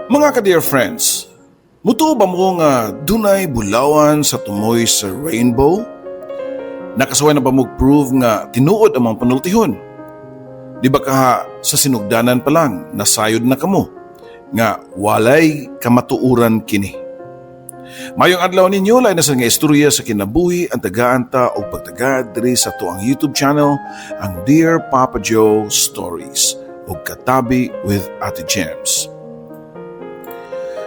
Mga ka-dear friends, mutuo ba mo nga dunay bulawan sa tumoy sa rainbow? Nakasuway na ba mo prove nga tinuod ang mga panultihon? Di ba kaha sa sinugdanan pa lang nasayod na kamo nga walay kamatuuran kini? Mayong adlaw ninyo, lain na sa nga istorya sa kinabuhi ang tagaan ta og pagtagad diri sa atuang YouTube channel, ang Dear Papa Joe Stories ug Katabi with Ate Gems.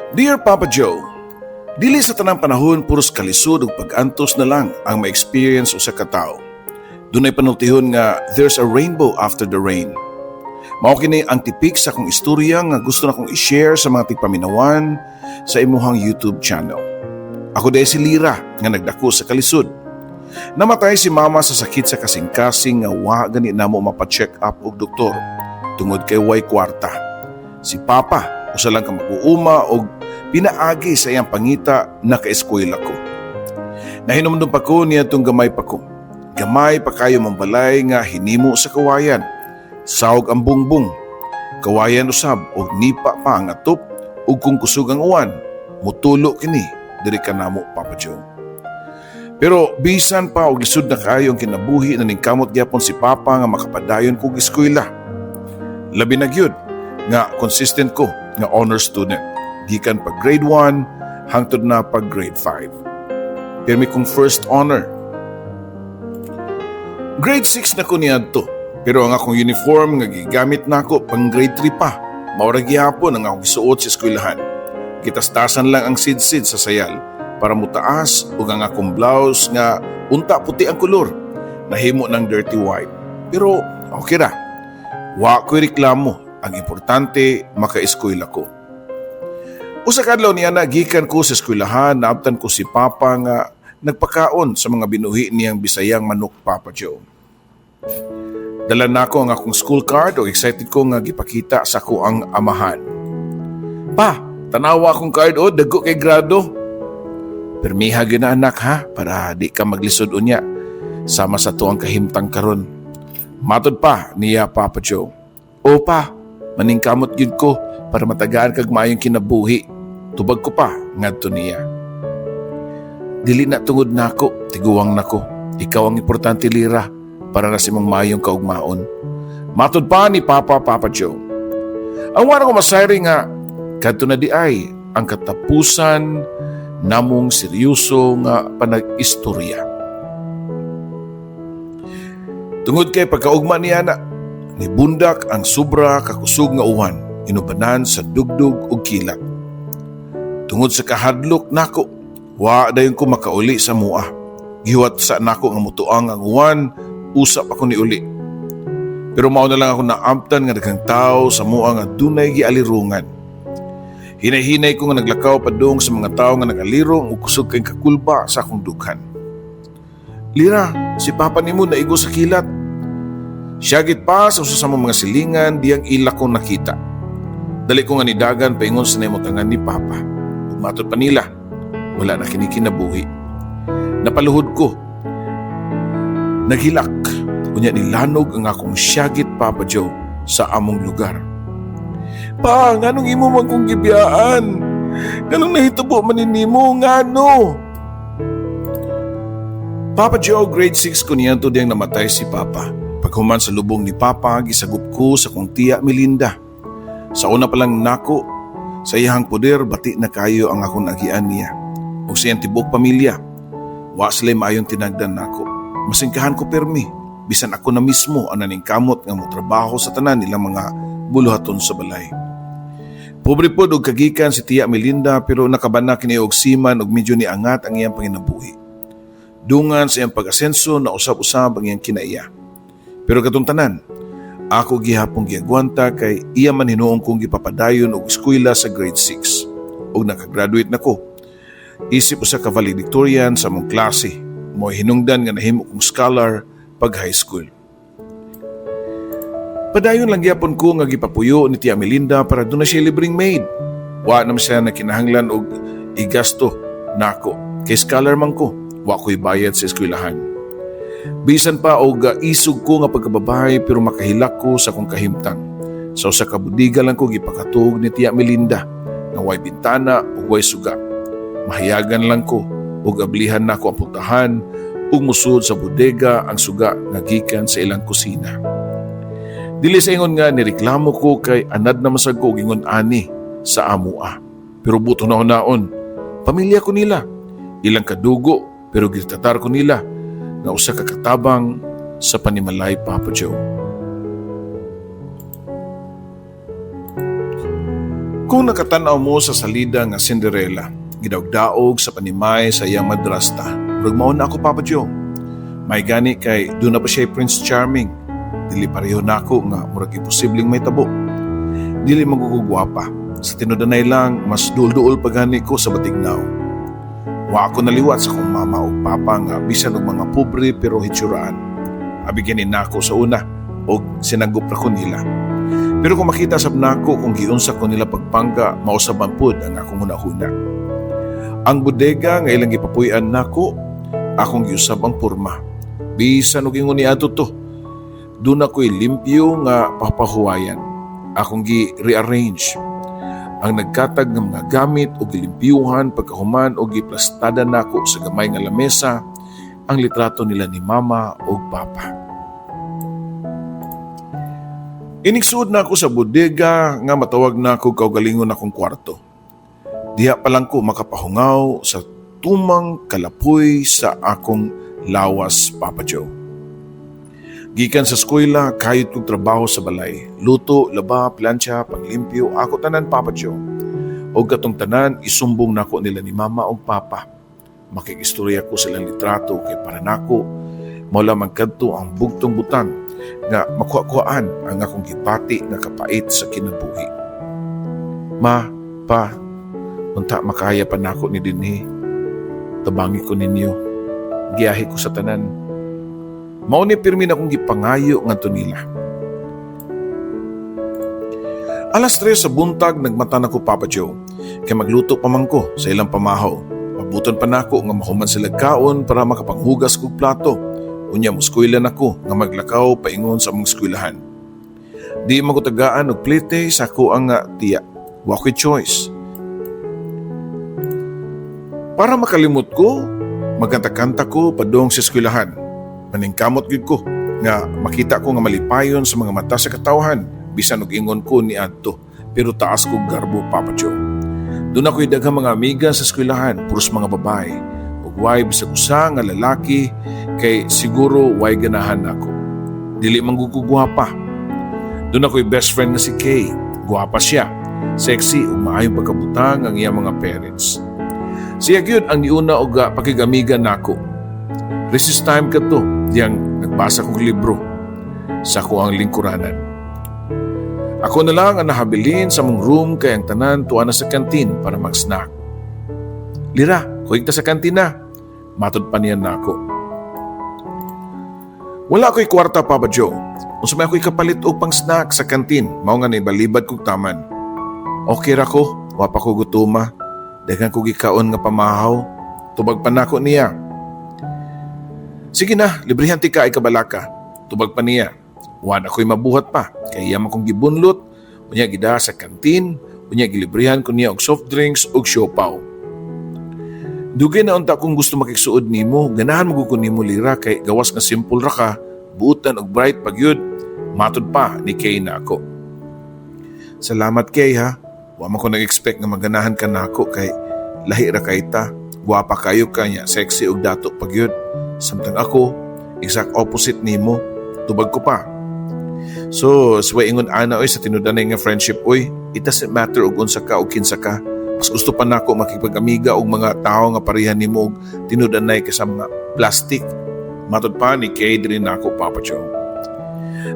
Dear Papa Joe, dili sa tanang panahon puros kalisod ug pag-antos na lang ang ma-experience usa ka tawo. Dunay panultihon nga there's a rainbow after the rain. Mao kini ang tipik sa akong istorya nga gusto na kong i-share sa mga tigpaminawan sa imuhang YouTube channel. Ako diay si Lira nga nagdako sa kalisod. Namatay si mama sa sakit sa kasing-kasing nga wa gani namo mapa-check up og doktor tungod kay way kwarta. Si papa usa lang ka mag-uuma og pinaagi sa iyang pangita naka-eskwela ko. Nahinumdum pa ko niadtong gamay pa ko. Gamay pa kayo among balay nga hinimo sa kawayan. Sawg ang bungbong. Kawayan usab og nipa pa ang atop ug kung kusog ang uwan, mutulo kini diri kanamo, Papa Joe. Pero bisan pa og lisod na kaayo ang kinabuhi, naningkamot gyapon si Papa nga makapadayon kog eskwela. Labi na gyud nga consistent ko nga honor student gikan pag grade 1 hangtod na pag grade 5. Pirmi kong first honor. Grade 6 na ko niadto. Pero ang akong uniform nga gigamit nako pang grade 3 pa, mao ra gihapon ang akong gisuot sa eskwelahan. Gitastasan lang ang sidsid sa sayal para mutaas ug ang akong blouse nga unta puti ang kolor nahimo ng dirty white. Pero okay ra. Wa ko'y reklamo. Ang importante, maka-eskwela ko. Usa ka adlaw niya na gikan ko sa eskwelahan, naabtan ko si Papa nga nagpakaon sa mga binuhi niyang Bisayang manok, Papa Joe. Dala nako ang akong school card o excited ko nga gipakita sa akoang amahan. "Pa, tanawa akong card o, dago kay grado." "Permiha gyud na, anak, ha, para di ka maglisod unya. Sama sa atuang kahimtang karon." Matod pa niya, Papa Joe. "O pa, maningkamot gyud ko para matagaan kag maayong kinabuhi." Tubag ko pa ngadto niya. "Dili na tungod nako, tiguwang nako. Ikaw ang importante, Lira, para na sa imong maayong kaugmaon." Matod pa ni Papa, Papa Joe. Ang wala ko masayri nga kadto na diay ang katapusan namong seryoso nga panag-istorya. Tungod kay pagkaugma niya na, nibundak ang sobra kakusog nga uwan, inubanan sa dugdug ug kilat. Tungod sa kahadlok nako, wa dayon ko makauli sa mua. Gihuwat sa nako nga mutuang ang uwan, usap ako ni uli. Pero mao na lang ako naabtan nga daghang tao sa mua nga dunay gialirungan. Hinay-hinay ko nga naglakaw padung sa mga tao nga nagalirong ug kusog kay kakulba sa akong dughan. "Lira, si Papa nimo naigo sa kilat." Siyagit pa sa usa sa mga silingan diyang ila kong nakita. Dali ko nga nidagan paingon sa nahimutangan ni Papa. Ug matod pa nila, wala na kini kinabuhi. Napaluhod ko. Naghilak. Unya nilanog ang akong siyagit, Papa Joe, sa among lugar. "Pa, nganong imo man kong gibiyaan? Nganong nahitabo man nimo? Ngano?" Papa Joe, grade 6 ko niadto diyang namatay si Papa. Paghuman sa lubong ni Papa, gisagop ko sa kong tiya Melinda. Sa una pa lang nako, sa iyahang poder, bati na kayo ang akong nagian niya ug sa iyang tibuok pamilya. Wa sila maayong tinagdan nako. Masingkahan ko permi, bisan ako na mismo ang naningkamot nga motrabaho sa tanan nilang mga buluhaton sa balay. Pobre pod og kagikan si Tiya Melinda, pero nakabana kini og seaman ug medyo niangat ang iyang panginabuhi. Dungan sa iyang pag-asenso na usab-usab ang iyang kinaiya. Pero katong tanan, ako gihapong giagwanta kay iya man hinuon kong gipapadayon og eskwela sa grade 6. Ug nakagraduate na ko. Isip usa ka valedictorian sa among klase, mo hinungdan nga nahimo kong scholar pag high school. Padayon lang gyapon ko nga gipapuyo ni Tia Melinda para duna siya libreng maid. Wa naman siya na kinahanglan og igasto nako. Kay scholar man ko, wa ko'y bayad sa eskwelahan. Bisan pa og isog ko nga pagkababae, pero makahilak ko sa akong kahimtang. Sa usa ka budiga lang ko gipakatug ni Tia Melinda nga nga way bintana ug way suga. Mahayagan lang ko ug ablihan nako ang pultahan ug musud sa bodega ang suga nga gikan sa ilang kusina. Dili sa ingon nga nireklamo ko kay anad na masag ko og ingon ani sa amoa. Pero buto na naon, pamilya ko nila. Ilang kadugo pero gitatar ko nila nga usa ka katabang sa panimalay, Papa Joe. Kung nakatanaw mo sa salida nga Cinderella, gidaog-daog sa panimay sa iyang madrasta, murag mao na ako, Papa Joe. May gani kay doon na pa siya Prince Charming. Dili pareho nako nga murag imposibleng may tabo. Dili magugugwapa. Sa tinudanay lang, mas duol-duol pa gani ko sa batignaw. Wa ako naliwat sa akong mama o papa nga bisan og mga pobre pero hitsuraan. Abi gani nako sa una og sinagop ra ko nila. Pero kung makita sab nako kung giunsa ko nila pagpangga, mausaban pud ang akong hunahuna. Ang bodega nga ilang gipapuy-an nako, akong giusab ang porma. Bisan og ingon niadto to, doon ako'y limpyo nga papahuwayan. Akong gi-rearrange ang nagkatag ng mga gamit o gilimpyuhan pagkahuman o giplastada nako sa gamay nga lamesa ang litrato nila ni mama o papa. Inigsuod na ako sa bodega nga matawag na ako kaugalingon akong kwarto. Diha pa lang ko makapahungaw sa tumang kalapoy sa akong lawas, Papa Joe. Gikan sa eskwela, kayod kong trabaho sa balay. Luto, laba, plantsa, panglimpyo, ako tanan, Papa Joe. Og katong tanan, isumbong nako nila ni mama og papa. Makikistorya ko silang litrato kay para nako, mao lamang kadto ang bugtong butang nga makuha-kuhaan ang akong gipati nga kapait sa kinabuhi. Ma, pa, unta makaya pa nako ni dinhi. Tabangi ko ninyo. Giyahe ko sa tanan. Mao ni pirmi na akong gipangayo ngadto nila. 3:00 sa buntag nagmata na ko, Papa Joe. Kay magluto pa man ko sa ilang pamahaw. Pabuton pa nako nga mahuman sila kaon para makapanghugas kog plato. Unya muskwela nako nga maglakaw paingon sa among eskwelahan. Di man ko tagaan og plite sa ako ang tiya. Wa ko'y choice. Para makalimot ko, magkanta-kanta ko padung sa eskwelahan. Maningkamot gyud ko nga makita ko nga malipayon sa mga mata sa katawhan bisan og ingon ko ni adto, pero taas kog garbo, Papa Joe. Doon ako'y daghang mga amiga sa eskwelahan, puros mga babae. Ug way bisag usa nga lalaki kay siguro way ganahan nako. Dili man gud ko gwapa. Doon ako'y best friend nga si Kay. Gwapa siya. Sexy ug maayong pagkabutang ang iyang mga parents. Siya gyud ang niuna og pakigamiga nako. Recess time kadto, diyang nagbasa kog libro sa ako ang lingkuranan. Ako na lang ang nahabilin sa mong room kay ang tanan tuwa na sa kantin para mag-snack. "Lira, kuhig ta sa kantina." Matod pa niya nako. Wala ako'y kwarta, Papa Joe. Unsa may ako'y kapalit og pang snack sa kantin, mao nga naibalibad kog taman. "Okay ra ko, wa pa ko gutuma. Daghan ko gikaon nga pamahaw." Tubag pa nako niya. "Sige na, librihan tika ay kabalaka." Tubag pa niya. Wa na ko'y mabuhat pa, kay iya man kong gibunlot, unya gida sa kantin, unya gilibrihan ko niya og soft drinks ug siopaw. "Dugay na unta kung gusto makigsuod nimo, ganahan mo ko nimo, Lira, kay gawas nga simple ra ka, buutan og bright pag yun." Matod pa ni Kay na ako. "Salamat, Kay, ha. Wa man ko nag-expect nga maganahan ka nako kay lahi ra kay ta. Gwapa kayo kanya, sexy og dato pag yun. Samtang ako, exact opposite nimo." Tubag ko pa. So, way ingon ana oy sa tinudanay nga friendship oy, it doesn't matter og unsa ka o kinsa ka. Mas gusto pa nako makipag-amiga og mga tawo nga pareha nimo og tinudanay kaysa mga plastic. Matod pa ni Kay diri nako, Papa Joe.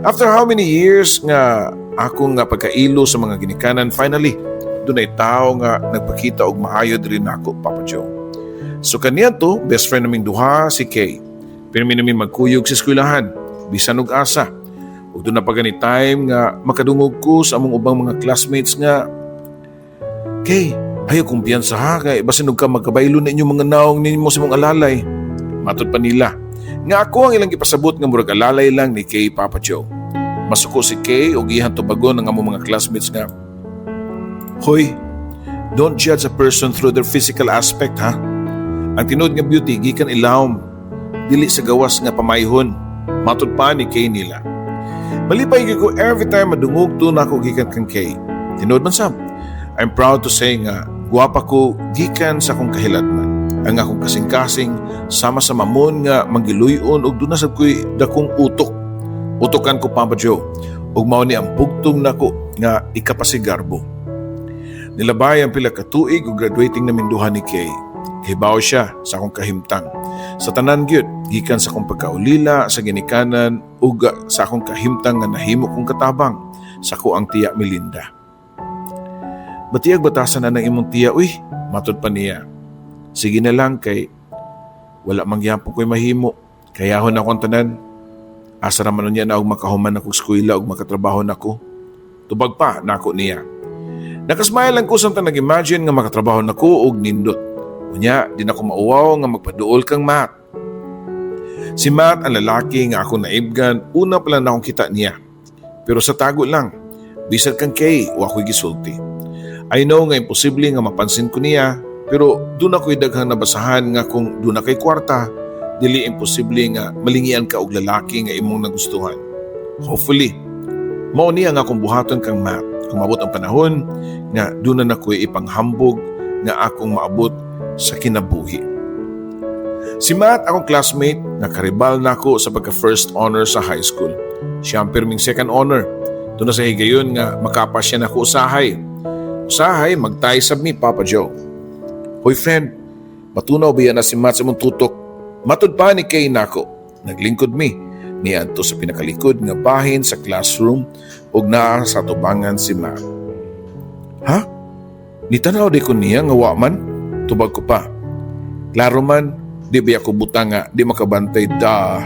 After how many years nga ako nga pagkailo sa mga ginikanan, finally, dunay tao nga nagpakita og maayo diri nako, Papa Joe. So kaniya to, best friend naming duha si Kay. Pirmi namin magkuyog sa eskwelahan, bisan og asa. Ug doon na pa gani time nga makadungog ko sa among ubang mga classmates nga, "Kay, ayaw kumpiyansa ha, kay basin og ka magkabaylo na inyong mga naong ninyo sa mong alalay." Matod pa nila nga ako ang ilang gipasabot nga murag alalay lang ni Kay, Papa Joe. Masuko si Kay og iyang tubagon ang among mga classmates nga, "Hoy, Don't judge a person through their physical aspect, ha? Ang tinuod nga beauty gikan ilawom, dili sa gawas nga pamayhon. Matud pa ni Kay nila. Malipay gyud ko every time madungog to nako gikan kang Kay. Tinuod man sab. I'm proud to say nga gwapa ko gikan sa akong kahiladman. Ang akong kasing-kasing sama sa mamon nga manggiluyon og duna sab ko'y dakong utok. Utokan ko, Papa Joe, ug mao ni ang bugtong nako nga ikapasigarbo. Nilabay ang pila ka tuig ug graduating na minduha ni Kay. Hibaw siya sa akong kahimtang. Sa tanan gyud, gikan sa akong pagkaulila sa ginikanan ug sa akong kahimtang nga nahimo kong katabang sa akoang tiya Melinda. "Batiag batasan na ng imong tiya, uy," matud pa niya. "Sige na lang kay wala man gyapon ko'y mahimo. Kayahon ako ang tanan. Asa raman niya na og makahuman ako eskwela ug makatrabaho nako." Tubag pa nako niya. Nakasmile lang ko samtang nag-imagine nga makatrabaho nako og nindot. Unya, di na ko mauwaw nga magpaduol kang Matt. Si Matt ang lalaki nga ako naibgan, una pa lang akong kita niya. Pero sa tago lang, bisan kang Kay, wa ko'y gisulti. I know nga imposible nga mapansin ko niya, pero duna ko'y daghang nabasahan nga kung duna kay kwarta, dili imposible nga malingian ka og lalaki nga imong nagustuhan. Hopefully, mao niya nga akong buhaton kang Matt. Kung maabot ang panahon nga duna na ko'y ipanghambog nga akong maabot sa kinabuhi. Si Matt, akong classmate, nga karibal nako sa pagka first honor sa high school. Siya ang pirming second honor. Doon na sa higayon nga makapa siya nako usahay. Usahay, magtay sab mi, Papa Joe. "Hoy friend, matunaw ba yan na si Matt sa mong tutok?" Matud pa ni Kay nako. Naglingkod mi niadto sa pinakalikod nga bahin sa classroom ug naa sa tubangan si Matt. "Ha? Nitanaw di ko niya nga wa man?" Tubag ko pa. "Klaro man, di ba ako butang nga di makabantay da.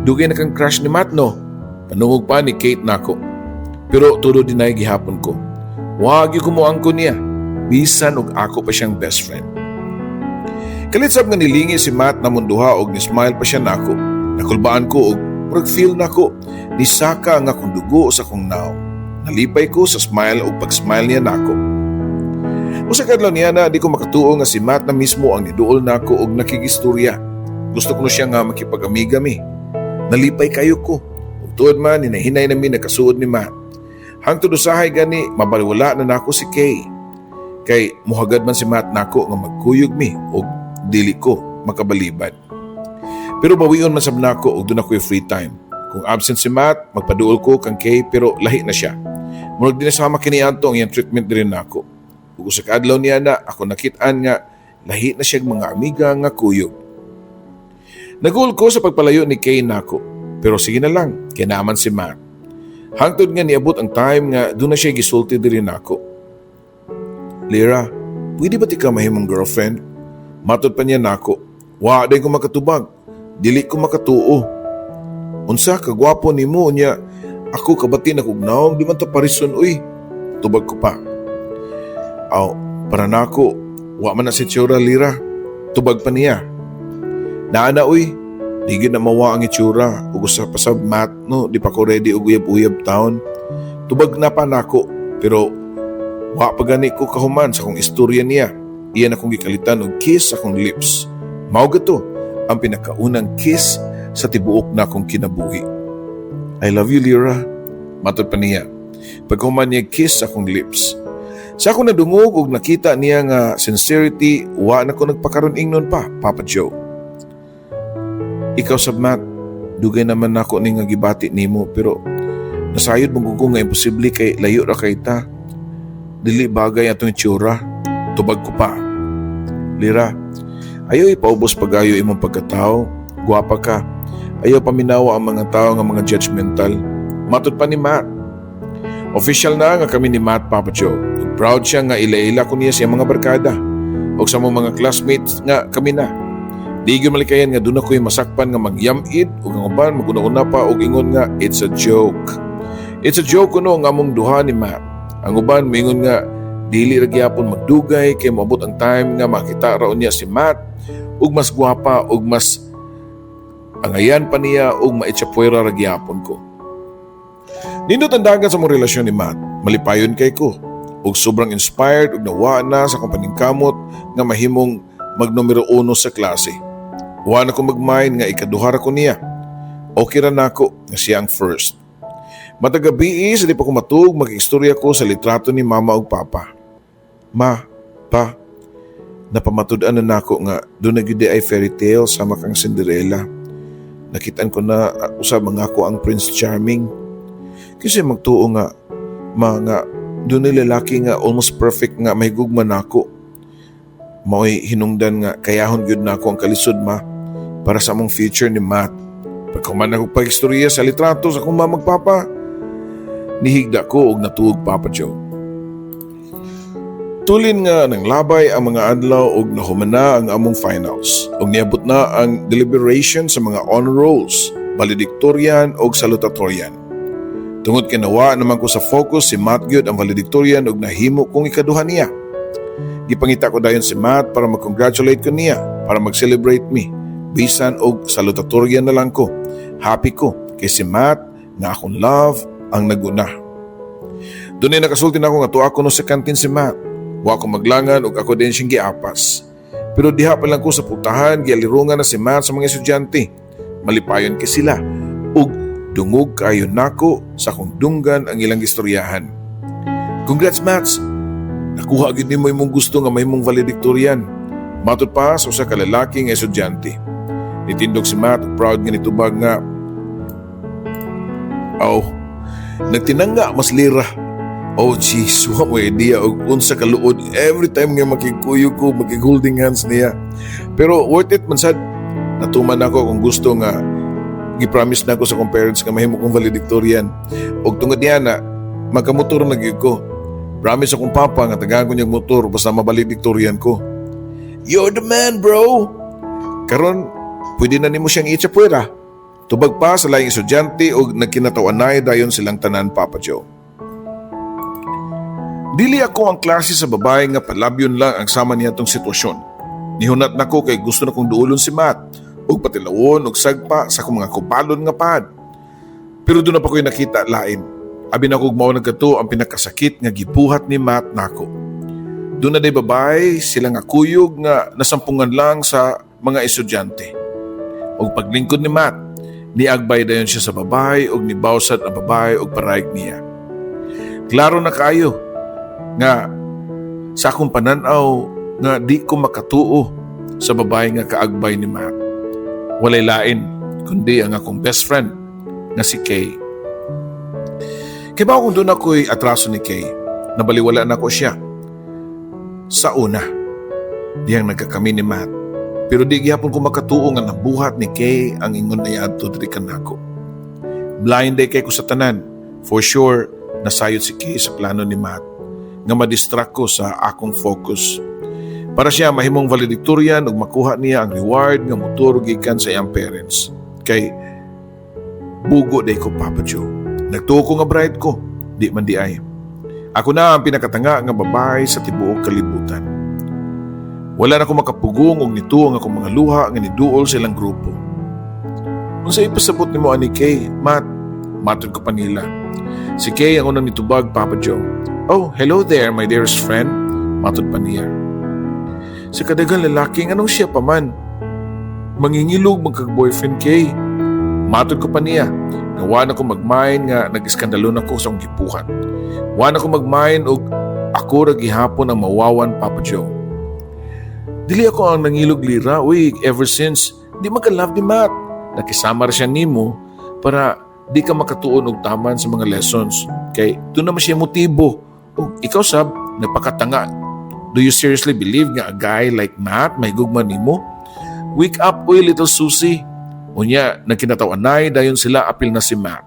Dugay na kang crush ni Matt, no?" Panungog pa ni Kate nako. Pero tulo deny gihapon ko. Wag ko mo angko niya. Bisan og ako pa siyang best friend. Kalit sab nga nilingi si Matt na munduha og ni-smile pa siya nako. Nakulbaan ko og murag feel nako ni saka nga akong dugo sa akong nawong. Nalipay ko sa smile og pag-smile niya nako. Usa ka adlaw niya na di ko makatuo nga si Matt na mismo ang niduol nako og nakigistorya. Gusto ko na siya nga makipag-amiga mi. Nalipay kayo ko. Ug tuod man hinahinay nami nakasuod ni Matt. Hangtod usahay gani mabaliwala na nako si Kay. Kay muhagad man si Matt nako nga magkuyog mi og dili ko makabalibad. Pero bawion man sab nako og duna ko'y free time. Kung absent si Matt, magpaduol ko kang Kay, pero lahi na siya. Murag di na sama kini anto ang iyang treatment diri nako. Ug usa ka adlaw niya na ako nakit-an nga lahi na siya mga amiga nga kuyog. Naguol ko sa pagpalayo ni Kay nako. Pero sige na lang, kay naaman si Matt. Hangtod nga niabot ang time nga duna siya gisulti diri nako. "Lira, pwede ba ti ka mahimong girlfriend?" Matod pa niya nako. Wa day ko makatubag. Dili ko makatuo. "Unsa kagwapo nimo niya, ako kabati na kog nawong, di man ta parison uy." Tubag ko pa. "Aw, para nako, wa man na si itsura, Lira." Tubag pa niya. "Naa na uy, di gyud na mawa ang itsura ug usa pa sa Matt, no, di pa ko ready og uyab-uyab taon." Tubag na pa nako, pero wa pa gani ko kahuman sa akong istorya niya. Iyan akong gikalitan og kiss sa akong lips. Mao gato ang pinakaunang kiss sa tibuok na akong kinabuhi. "I love you, Lira." Matod pa niya. Paghuman niya kiss sa akong lips. Sa ako nadungog og nakita niya nga sincerity, wa na ko nagpakaron ingnon pa, Papa Joe. "Ikaw sab, Matt, dugay naman nako ni nga gibati nimo, pero nasayod mong ko nga imposible kay layo ra kay ta. Dili bagay atong itsura." Tubag ko pa. "Lira, ayaw ipaubos pagayo imong pagkatao. Gwapa ka. Ayaw paminawa ang mga tao nga mga judgmental." Matod pa ni Matt. Official na nga kami ni Matt, Papa Joe. Ug proud siya nga ila-ila ko niya sa mga barkada o sa mga classmates nga kami na. Di gyud malikayan nga duna ko'y masakpan nga magyamid ug ang uban maguna-una pa og ingon nga it's a joke. It's a joke kuno ang among duha ni Matt. Ang uban moingon nga dili ra gyapon magdugay kay moabot ang time nga makita ra niya si Matt ug mas gwapa ug mas angayan pa niya ug maitsapwera ra gyapon ko. Nindot ang dagan sa mong relasyon ni Matt. Malipayon kay ko. Ug sobrang inspired ug nawa na sa akong paningkamot nga mahimong magnumero uno sa klase. Wa na ko mag-mind nga ikaduha ra ko niya. Okay ra nako nga siya ang first. Matag gabii, sa di pa ko matug, mag-istorya ko sa litrato ni Mama ug Papa. "Ma, Pa, napamatud-an na nako nga duna gyud ay fairy tale sama kang Cinderella. Nakitaan ko na usab mga ko ang Prince Charming. Kasi magtuo nga mga dunay lalaki nga almost perfect nga mahigugma nako. Mao'y hinungdan nga kayahon gyud nako ang kalisod, Ma, para sa among future ni Matt." Pagkuman ako pag-istorya sa litrato sa akong mama ug papa, nihigda ko og natuog, Papa Joe. Tulin nga nang labay ang mga adlaw og nahuman na ang among finals ug niabot na ang deliberation sa mga honor rolls, valedictorian og salutatorian. Tungod kay nawa naman ko sa focus, si Matt gyud ang valedictorian ug nahimo kong ikaduha niya. Gipangita ko dayon si Matt para mag-congratulate ko niya, para mag-celebrate mi. Bisan og salutatorian na lang ko. Happy ko kay si Matt nga akong love ang naguna. Dunay nakasulti nako nga tuwa ko no sa kantin si Matt. Wa ko maglangan ug ako din siyang giapas. Pero diha pa lang ko sa putahan, gialirungan na si Matt sa mga estudyante. Malipayon kay sila ug dungog kayo nako sa akong dunggan ang ilang istoryahan. "Congrats, Mats! Nakuha gyud nimo imong gusto nga mahimong valedictorian," matod pa sa usa ka lalaki nga estudyante. Nitindog si Matt ug proud nga nitubag nga, "Oh, nagtinangga mas lira. Oh jeez, wa mo idea og unsa ka luod every time nga makigkuyog ko, makig-holding hands niya. Pero worth it man sad. Natuman nako akong gusto nga gi-promise nako sa akong parents nga mahimo kong valedictorian. Og tungod niya na magkamotor na gyud ko. Promise akong papa nga tagaan ko niyang motor basta mabaledictorian ko." "You're the man, bro! Karon, pwede na nimo siyang itsapwera." Tubag pa sa laing estudyante og nagkinatawanay dayon silang tanan, Papa Joe. Dili ako ang klase sa babae nga palabyon lang ang sama niya tong sitwasyon. Nihunat nako kay gusto na kong duolon si Matt ug patilawon og sagpa sa akong mga kubalon nga pad. Pero duna pa ko'y nakita lain. Abi nako mao nagkato ang pinakasakit nga gibuhat ni Matt nako. Duna day babae sila nga kuyog nga nasampungan lang sa mga estudyante. Og paglingkod ni Matt, niagbay dayon siya sa babae og nibawsad ang babae og parayg niya. Klaro na kaayo nga sa akong pananaw nga di ko makatuo sa babae nga kaagbay ni Matt. Walay lain kundi ang akong best friend nga si Kay. Kay ba kung duna ko'y atraso ni Kay, nabaliwala na ko siya. Sa una, diyang nagkakami ni Matt. Pero di gihapon ko makatuo nga nabuhat ni Kay ang ingon na adto diri kanako. Blind day kay ko sa tanan. For sure, nasayod si Kay sa plano ni Matt nga madistract ko sa akong focus. Para siya mahimong valedictorian ug makuha niya ang reward nga motor gikan sa iyang parents. Kay bugo day ko, Papa Joe. Nagtuo ko nga bright ko, di man di ay. Ako na ang pinakatanga nga babae sa tibuok kalibutan. Wala na ko makapugong og nituo ang akong mga luha nga niduol sa ilang grupo. "Unsa ipasabot nimo ani Kay, Matt?" matod ko pa nila. Si Kay ang unang nitubag, Papa Joe. "Oh, hello there, my dearest friend," matod pa niya. Sa kadaghang lalaki, anong siya pa man? "Mangingilog magkag-boyfriend, Kay," matod ko pa niya. Nga wa na ko mag-mind nga nag-iskandalo na ko sa akong gibuhat. Wa na ko mag-mind og ako ra gihapon ang mawawan, Papa Joe. Dili ako ang nangilog lira, uy, ever since, di magka-love ni Matt. Nakisama ra siya nimo para di ka makatuon og taman sa mga lessons. Kay duna naman siya motibo. Og ikaw sab, nagpakatanga. Do you seriously believe nga a guy like Matt may gugma nimo? Wake up, uy, little Susie." Unya, nagkinatawanay dayon sila apil na si Matt.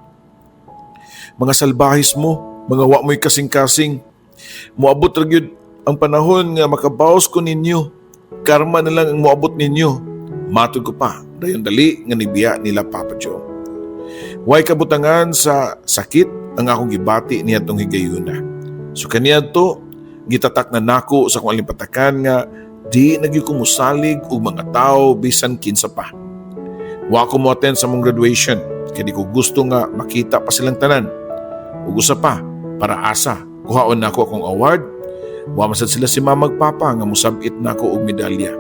"Mga salbahis mo, mga wa mo'y kasing-kasing. Moabot ra gyud ang panahon nga makabawas ko ninyo. Karma na lang ang moabot ninyo." Matod ko pa, dayon dali nga nibiya nila, Papa Joe. Way kabutangan sa sakit ang akong gibati niadtong higayuna. So kaniadto, gitatak na nako sa akong alimpatakan nga di na gyud ko mosalig og mga tao bisan kinsa pa. Wa ko mo attend sa among graduation kay di ko gusto nga makita pa silang tanan. Ug usa pa, para asa kuhaon nako akong award. Wa man sad sila si mama ug papa nga musab-it nako og medalya.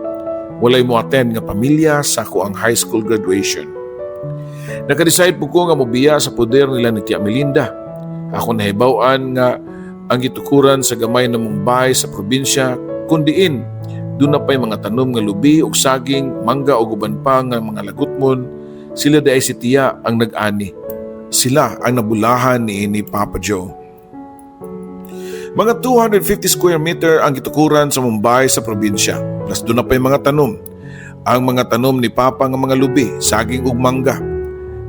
Walay mo attend nga pamilya sa akoang high school graduation. Naka-decide pud ko nga mobiya sa poder nila ni Tia Melinda. Ako nahibaw-an nga ang gitukuran sa gamay namong bahay sa probinsya kundiin duna pa'y mga tanom nga lubi ug saging, mangga ug uban pa nga mga lagutmon, sila diay si Tia ang nag-ani. Sila ang nabulahan niini, Papa Joe. Mga 250 square meter ang gitukuran sa among balay sa probinsya. Plus duna pa'y mga tanom. Ang mga tanom ni Papa nga mga lubi, saging ug mangga.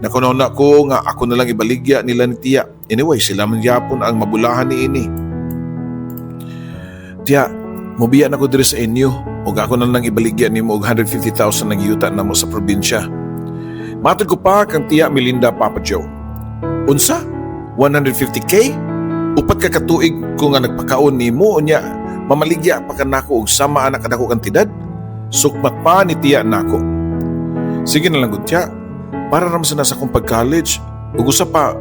Naghunahuna ko nga ako na lang ibaligya nila ni Tia. Anyway, sila man gyapon ang mabulahan niini. "Tiya, mubiya na ko diri sa inyo ug ako na lang ibaligya nimo og 150,000 ng yuta namo sa probinsya." Matod ko pa kang Tiya Melinda, Papa Joe. "Unsa? 150K? 4 ka katuig ko nga nagpakaon nimo, unya mamaligya pa ka nako og sama ana kadako kantidad?" Sukmat pa ni Tiya nako. "Sige na lang gud, Tiya. Para naman sa nasa akong pag-college. Ug usa pa,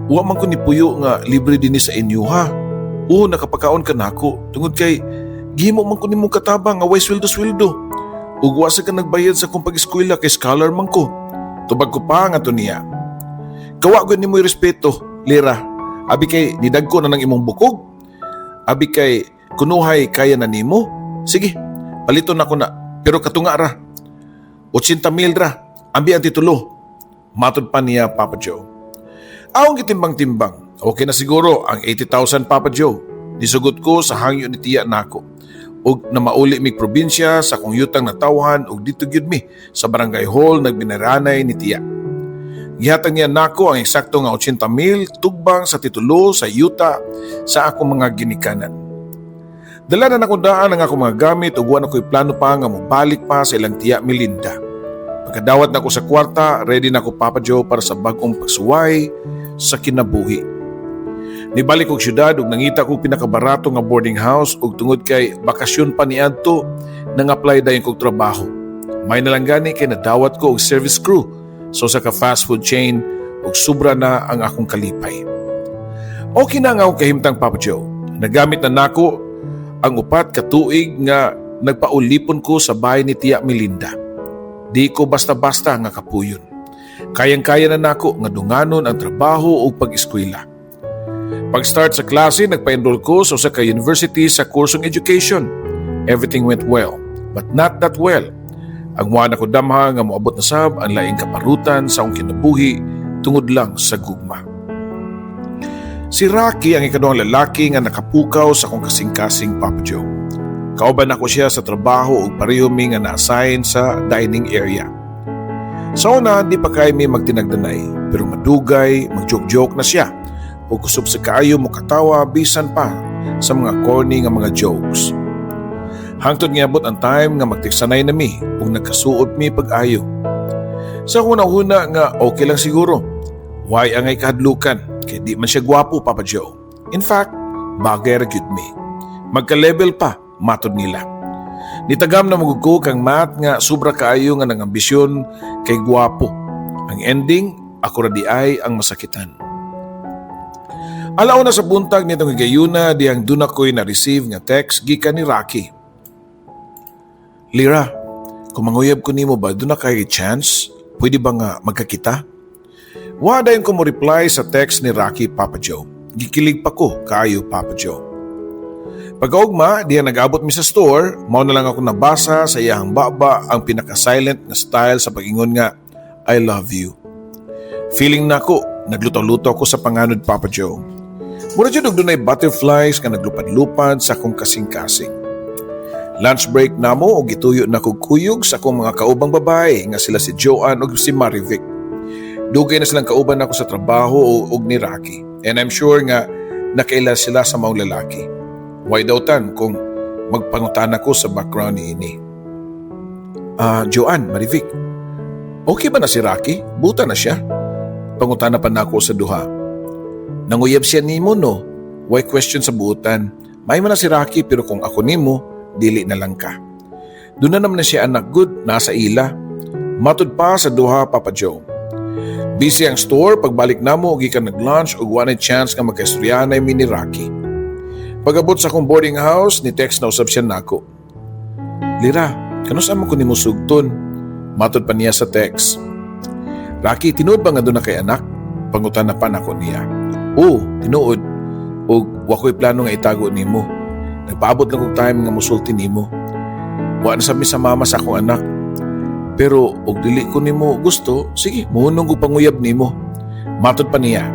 wa man ko ni puyo nga libre dinhi sa inyo ha. Oo, nakapakaon ka nako. Tungod kay gihimo man ko nimong katabang nga way sweldo-sweldo. Ug wa sa ka nagbayad sa akong pag-eskwela kay scholar man ko." Tubag ko pa ngadto niya. "Kawa gud nimo respeto, Lira. Abi kay nidagko na ng imong bukog. Abi kay kunuhay kaya na nimo. Sige, paliton nako na. Pero katunga ra. 80 mil ra. Ambi ang titulo." Matod pa niya, Papa Joe. Akong gitimbang-timbang. Okay na siguro ang 80,000, Papa Joe. Nisugot ko sa hangyo ni Tiya nako. Ug na mauli mig probinsya sa akong yutang natawhan ug didto gyud mi sa barangay hall nagbinaranay ni Tiya. Gihatag niya nako ang eksakto nga 80 mil tugbang sa titulo sa yuta sa akong mga ginikanan. Dala na nako daan ang akong mga gamit ug wa na ko'y plano pa nga mobalik pa sa ilang Tiya Melinda. Pagkadawat nako sa kwarta, ready na ko, Papa Joe, para sa bag-ong pagsuway sa kinabuhi. Nibalik og syudad ug nangita kog pinakabarato nga boarding house ug tungod kay bakasyon pa niadto, nang-apply dayon kog trabaho. May na lang gani kay nadawat ko og service crew sa usa ka fast food chain ug sobra na ang akong kalipay. Okay na nga akong kahimtang, Papa Joe. Nagamit na nako ang 4 ka tuig nga nagpaulipon ko sa bahay ni Tia Melinda. Di ko basta-basta nga kapuyon. Kayang-kaya na nako nga dunganon ang trabaho ug pag-eskwela. Pag-start sa klase, nagpa-enroll ko sa usa ka university sa kursong education. Everything went well, but not that well. Ang wa nako damha nga moabot na sab ang laing kaparutan sa akong kinabuhi tungod lang sa gugma. Si Rocky ang ikaduhang lalaki nga nakapukaw sa akong kasing-kasing, Papa Joe. Kauban nako siya sa trabaho ug pareho mi nga na-assign sa dining area. Sa una, di pa kay mi magtinagdanay, pero madugay, mag-joke-joke na siya ug kusog sa kaayo mo katawa bisan pa sa mga corny nga mga jokes. Hangtod niabot ang time nga magtigsanay na mi ug nagkasuot mi pag-ayo. Sa una-una nga okay lang siguro. Way angay kahadlukan kay di man siya gwapo, Papa Joe. In fact, bagay ra gyud mi. Magka-level pa, matod nila. Nitagam na man gud ko kang Matt nga sobra kaayo nga nangambisyon kay gwapo. Ang ending, ako ra diay ang masakitan. 1:00 sa buntag nitong higayuna diyang duna ko'y na-receive nga text gikan ni Rocky. "Lira, kung manguyab ko nimo ba, duna kay chance? Pwede ba nga magkakita?" Wa dayon ko mo reply sa text ni Rocky, Papa Joe. Gikilig pa ko kaayo, Papa Joe. Pagkaugma, diya nag-abot mi sa store, mao na lang ako nabasa sa iyahang baba ang pinaka-silent nga style sa pag-ingon nga, "I love you." Feeling nako, naglutaw-lutaw ko sa panganod, Papa Joe. Mura jud og dunay butterflies nga naglupad-lupad sa akong kasing-kasing. Lunch break namo og gituyo na kog kuyog sa akong mga kaubang babae nga sila si Joanne ug si Marivic. Dugay na silang kauban nako sa trabaho ug ni Rocky. And I'm sure nga nakaila sila sa maong lalaki. Why daw tan kung magpangutana ko sa background niini? "Ah, Joanne, Marivic, okay ba na si Rocky? Buta na siya?" Pangutana pa nako sa duha. "Nanguyab siya nimo, no? Why question sa buutan? May man na si Rocky, pero kung ako nimo, dili na lang ka. Duna naman na siya anak good, nasa ila." Matud pa sa duha, Papa Joe. Busy ang store, pagbalik namo gikan nag-lunch ug wa chance nga magkaistoryahanay mi ni Rocky. Pag-abot sa akong boarding house, ni text na usab siya nako. "Lira, kanus-a man ko nimo sugton?" Matod pa niya sa text. "Rocky, tinuod ba nga duna kay anak?" Pangutana pa nako niya. "Oo, tinuod. Ug wa ko'y plano nga itago nimo. Nagpaabot lang kog time nga musulti nimo. Wa na sab mi sa mama sa akong anak. Pero og dili ko nimo gusto, sige, muhunong ko panguyab nimo." Matod pa niya.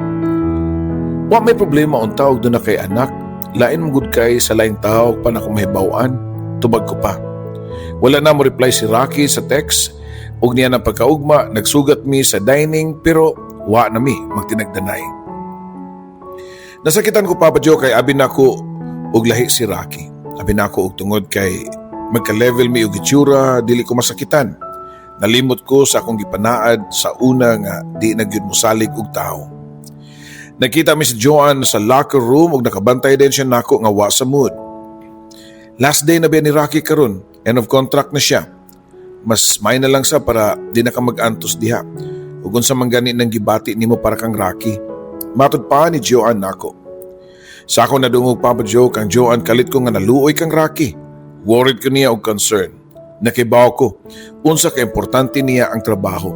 "Wa may problema unta og duna kay anak. Lain man gud kay sa laing tao pa nako mahibaw-an." Tubag ko pa. Wala na mo reply si Rocky sa text ug niya ng pagkaugma nagsugat mi sa dining pero wa na mi magtinagdanay. Nasakitan ko, Papa Joe, kay abi nako og lahi si Rocky. Abi nako og tungod kay magka-level mi og itsura, dili ko masakitan. Nalimot ko sa akong gipanaad sa una nga di na gyud mosalig og tao. Nakita mi si Joanne sa locker room ug nakabantay din siya nako nga wa sa mood. "Last day na ba ni Rocky karon? End of contract na siya. Mas may na lang sa para di na ka mag-antos diha. Ug unsa man gani nang gibati nimo para kang Rocky?" Matod pa ni Joanne nako. Sa ako nadungog, Papa Joe, kang Joanne kalit ko nga naluoy kang Rocky. Worried ko niya og concern. Nakibaw ko unsa ka importante niya ang trabaho.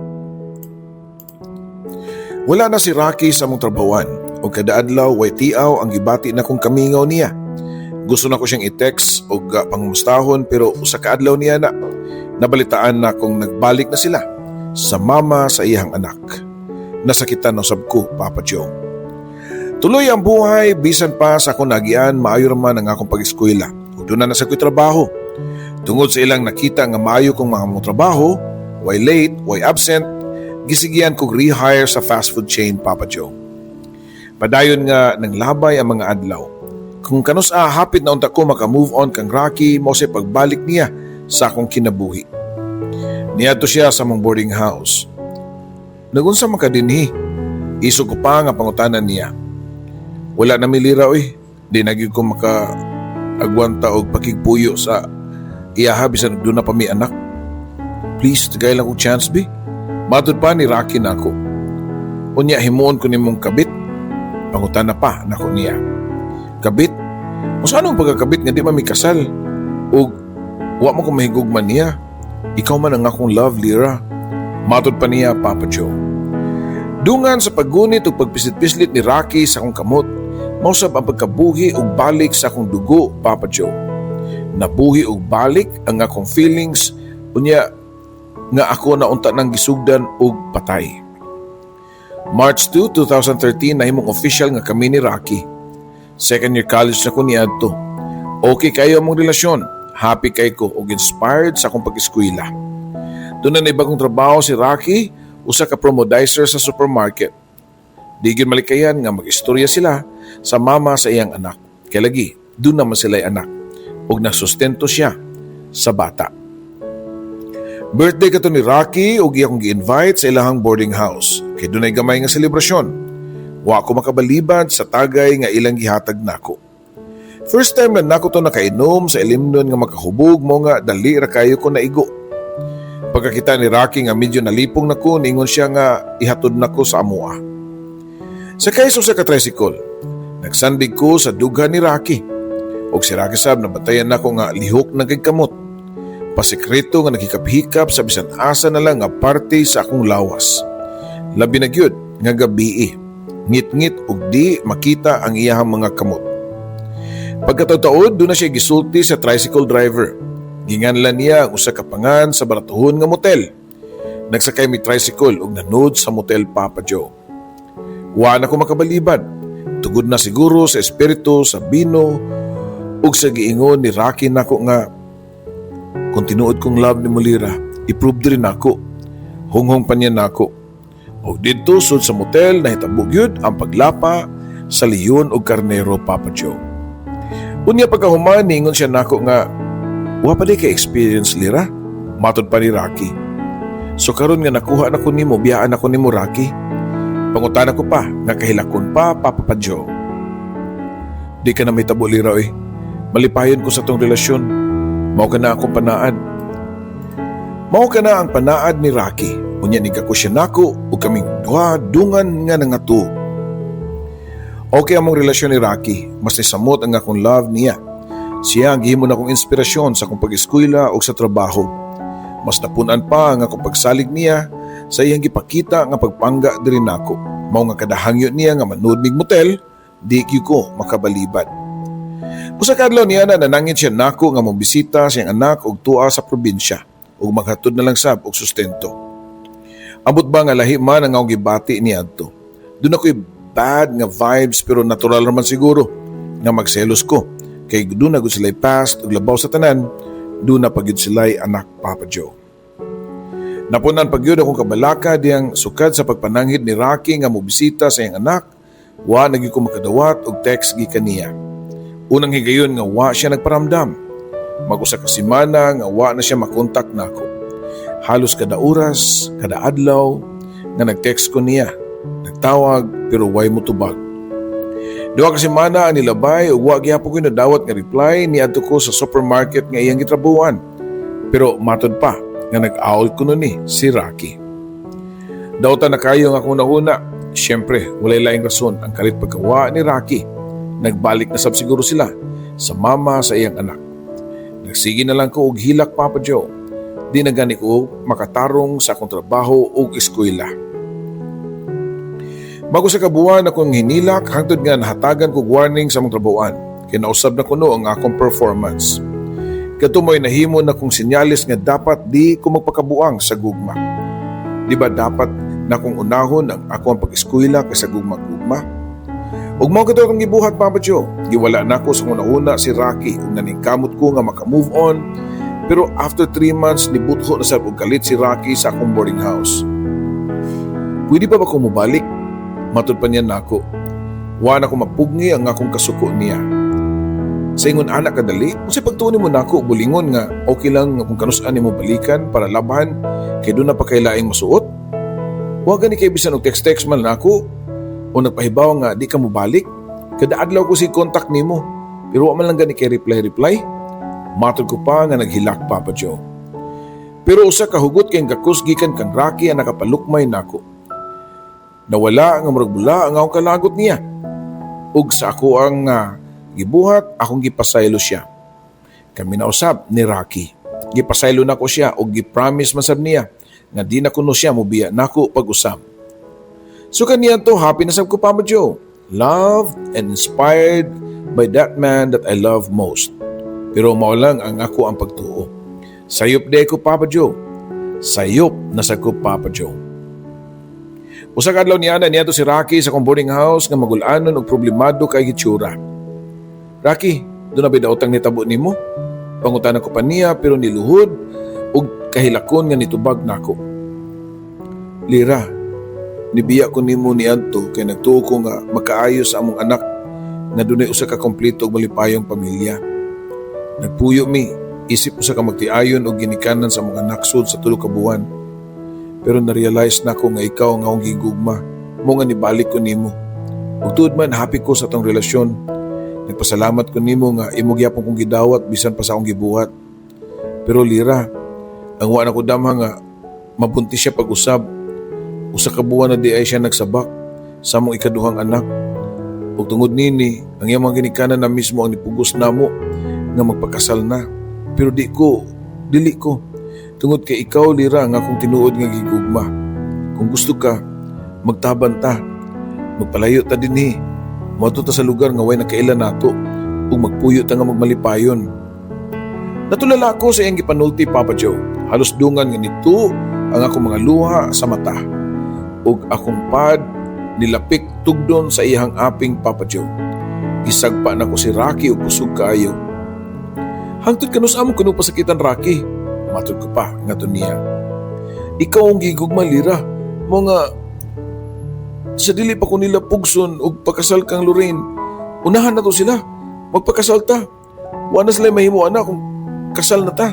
Wala na si Rocky sa among trabawan ug kada adlaw way tiaw ang gibati na kong kamingaw niya. Gusto na ko siyang i-text og pangumustahon pero usa ka adlaw niya na nabalitaan na kung nagbalik na sila sa mama sa iyang anak. Nasakitan na sab ko, Papa Joe. Tuloy ang buhay bisan pa sa akong nagian, maayo raman ang akong pag-eskwela. Ug duna na sa ko'y trabaho. Tungod sa ilang nakita nga maayo kong mga mong trabaho, way late, way absent, gisigian kog rehire sa fast food chain, Papa Joe. Padayon nga nang labay ang mga adlaw. Kung kanus-a hapit na unta ko maka-move on kang Rocky, mao say pagbalik niya sa akong kinabuhi. Niadto siya sa among boarding house. "Nagunsa man ka dinhi?" Isog ko pa nga pangutanan niya. "Wala na mi, Lira, oy. Di na gyud ko maka agwanta og pakigpuyo sa iyaha bisan duna pa mi anak. Please, tagay lang kong chance bi." Matod pa ni Rocky nako. "Unya himuon ko nimong kabit?" Pangutana pa nako niya. "Kabit? Unsa anong pagkakabit nga di man mi kasal? Ug wa mo ko mahigugma niya. Ikaw man ang akong love, Lira." Matod pa niya, Papa Joe. Dungan sa paggunit ug pagpislit-pislit ni Rocky sa akong kamot, mausab ang pagkabuhi ug balik sa akong dugo, Papa Joe. Nabuhi ug balik ang akong feelings, unya nga ako na unta nang gisugdan og patay. March 2, 2013, nahimong official nga kami ni Rocky. Second year college na ko niadto. Okay kayo among relasyon. Happy kay ko ug inspired sa akong pag-eskwela. Duna na bagong trabaho si Rocky, usa ka promodizer sa supermarket. Di gyud malikayan nga mag-istorya sila sa mama sa iyang anak. Kay lagi, duna man sila anak. Ug nasustento siya sa bata. Birthday kato ni Rocky ug iya akong gi-invite sa ilahang boarding house. Kay dunay gamay nga selebrasyon. Wa ko makabalibad sa tagay nga ilang gihatag nako. First time na nako to nakainom sa ilimnon nga makahubog mo nga dali ra kayo ko naigo. Pagkakita ni Rocky nga medyo nalipong nako, ningon siya nga ihatod nako sa amoa. Sakay sa usa ka tricycle, nagsandig ko sa dughan ni Rocky. Og si Rocky sab nabantayan nako nga lihok na kay kamot. Pasikreto nga naghikap-hikap sa bisan asa na lang nga parte sa akong lawas. Labi na gyud nga gabii. Ngit-ngit ug di makita ang iyahang mga kamot. Pagkataod-taod, duna siya gisulti sa tricycle driver. Ginganlan niya ang usa ka pangan sa baratuhon nga motel. Nagsakay mi tricycle ug nanud sa motel, Papa Joe. Wa na ko makabalibad. Tugod na siguro sa espiritu sa bino ug sa giingon ni Rocky nako nga "Kung tinuod kong love nimo, Lira, i-prove diri nako." Hunghong pa niya nako. Og didto sud sa motel nahitabo gyud ang paglapa sa leon ug karnero, Papa Joe. Unya pagkahuman niingon siya nako nga "Wa pa di kay experience, Lira." Matod pa ni Rocky. "So karon nga nakuha na ko nimo, biyaan ako nimo, Rocky?" Pangutana ko pa nga kahilakon pa, Papa Joe. "Di ka na may tabo, Lira, oy. Malipayon ko sa tong relasyon. Mao ka na akong panaad." Mao ka na ang panaad ni Rocky. Unya ni ko siya nako ug kaming duha dungan nga nangatuo. Okay among relasyon ni Rocky, mas nisamot ang akong love niya. Siya ang gihimo na akong inspirasyon sa akong pag-eskwela o sa trabaho. Mas napunan pa ang akong pagsalig niya sa iyang gipakita nga pagpangga diri nako. Mao nga kada hangyo niya nga manood mig motel, di gyud ko makabalibad. Usa ka adlaw niya na nanangit siya nako nga mobisita sa iyang anak og tuwa sa probinsya ug maghatod na lang sab og sustento. Ambot ba nga lahi man ang akong gibati niadto. Duna ko'y bad nga vibes, pero natural naman siguro nga magselos ko kay duna gud sila'y past ug labaw sa tanan, duna pa gyud sila'y anak, Papa Joe. Napunan pa gyud akong kabalaka diyang sukad sa pagpananghid ni Rocky nga mobisita sa iyang anak, wa na gyud ko makadawat og text gikan niya. Unang higayon nga wa siya nagparamdam. Mag-usa ka semana nga wa na siya makontak nako. Halos kada oras, kada adlaw nga nag-text ko niya, nagtawag, pero way motubag. 2 ka semana ang nilabay ug wa gihapon ko nadawat nga reply. Niadto ko sa supermarket nga iyang gitrabuhan. Pero matod pa nga nag-aol kuno ni si Rocky. Dautan na kayo ang akong nahuna. Siyempre, walay laing rason ang kalit pagkawa ni Rocky. Nagbalik na sab siguro sila sa mama sa iyang anak. Nagsige na lang ko og hilak, Papa Joe. Di na gani ko makatarong sa akong trabaho ug eskwela. Mag-usa ka buwan akong hinilak hangtod nga nahatagan kog warning sa among trabahoan. Kinausab na kuno ang akong performance. Kadto mo'y nahimo na kong sinyalis nga dapat di ko magpakabuang sa gugma. Di ba dapat na kong unahon ang ako ang pag-eskwela kaysa gugma-gugma? Ug mao kato akong gibuhat, Papa Joe. Giwala nako sa una-una si Rocky ug naningkamot ko nga maka-move on. Pero after 3 months, nibutho na sab og kalit si Rocky sa akong boarding house. "Pwede pa ba kong mobalik?" Matod pa niya nako. Wa na ko mapugni ang akong kasuko niya. Sa ingon ana kadali, unsay pagtuo nimo nako, bulingon, nga okay lang nga kung kanus-an nimo balikan para labhan kay duna pa kay laing masuot? Wa gani kay bisan og text-text man nako o nagpahibaw nga di ka mobalik. Kada adlaw ko sige contact nimo, pero wa man lang gani kay reply-reply. Matod ko pa nga naghilak, Papa Joe. Pero usa ka hugot kay gakos gikan kang Rocky ang nakapalukmay nako. Nawala nga murag bula ang akong kalagot niya. Ug sa ako ang gibuhat, akong gipasaylo siya. Kami na usab ni Rocky. Gipasaylo nako siya ug gi-promise man sab niya nga di na kuno siya mobiya nako pag-usab. So kaniya to, happy na sab ko, Papa Joe. Loved and inspired by that man that I love most. Pero mao lang ang ako ang pagtuo. Sayop diay ko, Papa Joe. Sayop na sa ko, Papa Joe. Usa ka adlaw niya na niadto si Rocky sa akong boarding house nga magulanon og problemado kay hitsura. "Rocky, duna bay daotang nitabo nimo?" Pangutana ko pa niya, pero niluhod og kahilakon nga nitubag nako. "Lira, nibiya ko nimo niadto kay nagtuo ko nga makaayo sa among anak nga dunay usa ka kompleto ug malipayong pamilya. Nagpuyo mi isip usa ka magtiayon og ginikanan sa among anak sud sa 3 ka buwan. Pero na-realize nako nga ikaw ang akong gigugma, mao nga nibalik ko nimo. Ug tuod man, happy ko sa atong relasyon. Nagpasalamat ko nimo nga imo gyapon kong gidawat bisan pa sa akong gibuhat. Pero Lira, ang wa na ko damha nga mabuntis siya pag-usab. 1 ka buwan na diay siya nagsabak sa among ikaduhang anak. Ug tungod nini, ang iyang mga ginikanan na mismo ang nipugos namo nga magpakasal na. Pero di ko, dili ko. Tungod kay ikaw, Lira, ang akong tinuod nga gigugma. Kung gusto ka, magtaban ta. Magpalayo ta dinhi. Moadto ta sa lugar nga way nakaila nato ug magpuyo ta nga magmalipayon." Natulala ko sa iyang gipanulti, Papa Joe. Halos dungan nga nito ang akong mga luha sa mata. Ug akong pad nilapik tugdon sa iyang aping, Papa Joe. Gisagpa nako si Rocky og kusog kaayo. "Hangtod kanus-a mo kuno pasakitan, Rocky?" Matod ko pa ngadto niya. "Ikaw ang gigugma, Lira. Mao nga sa dili pa ko nila pugson og pakasal kang Lorraine. Unahan na to sila. Magpakasal ta. Wa na sila mahimo ana kung kasal na ta."